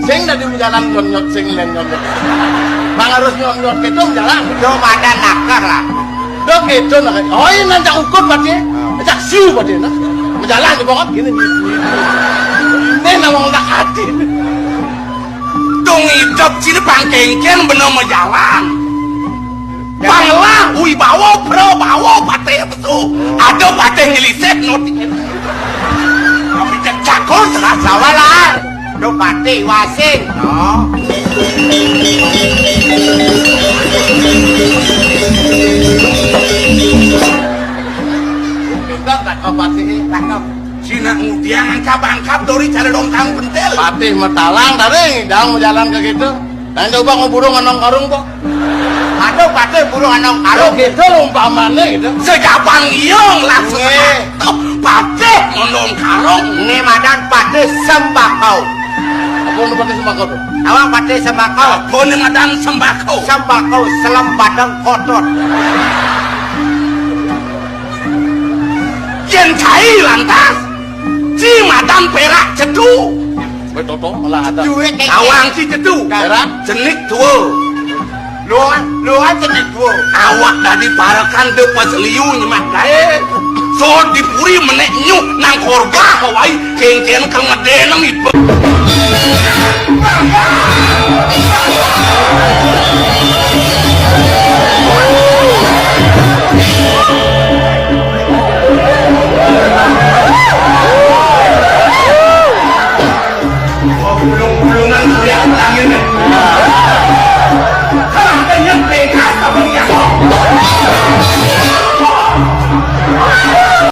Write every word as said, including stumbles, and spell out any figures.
Sing dadi majalan nyot-nyot, sing lén nyot-nyot. Bang harus nyot-nyot kéto majalan. Yo madan nakar lah. Yo kéto nak. Oh, ini nanti ukur pati. Ajak siu pati nah. Majalan di pokok gini. Ini nama nak hati. Dong idep sini pangkéngkén bener majalan. Panglah, wibawa, prabawa, patih pesu. Ada patih ngelisih, no. Tapi cek cakon, tengah sawah lah. Duh, patih wasing. No. Pindah tak ke patih, cakep. Cina ngudiang angkap-angkap dori cara dongkang pentil. Patih matalang dari, dang jalan ke gitu. Nah, coba mau burung anong karung, kok. Aduh, patih burung anong karung. Gitu umpamanya gitu. Sejabang iong langsung. Nggih. Patih ngonong karung. Ini madan patih sembakau. Apa nu patih sembakau tuh? Awak patih sembakau. Apa ni madan sembakau? Sembakau selem badeng kotor. Yen cai lantas, ci madan perak cedu. Betul, malah ada. Duit kayak awang ci cedu. Perak? Jenik dua. Luan, luan jenik dua. Awak dadi parekan de pas liu nyemak gaé. So dipuri menek nyuh nang korga kawai kéngkén kengedé nang ipe.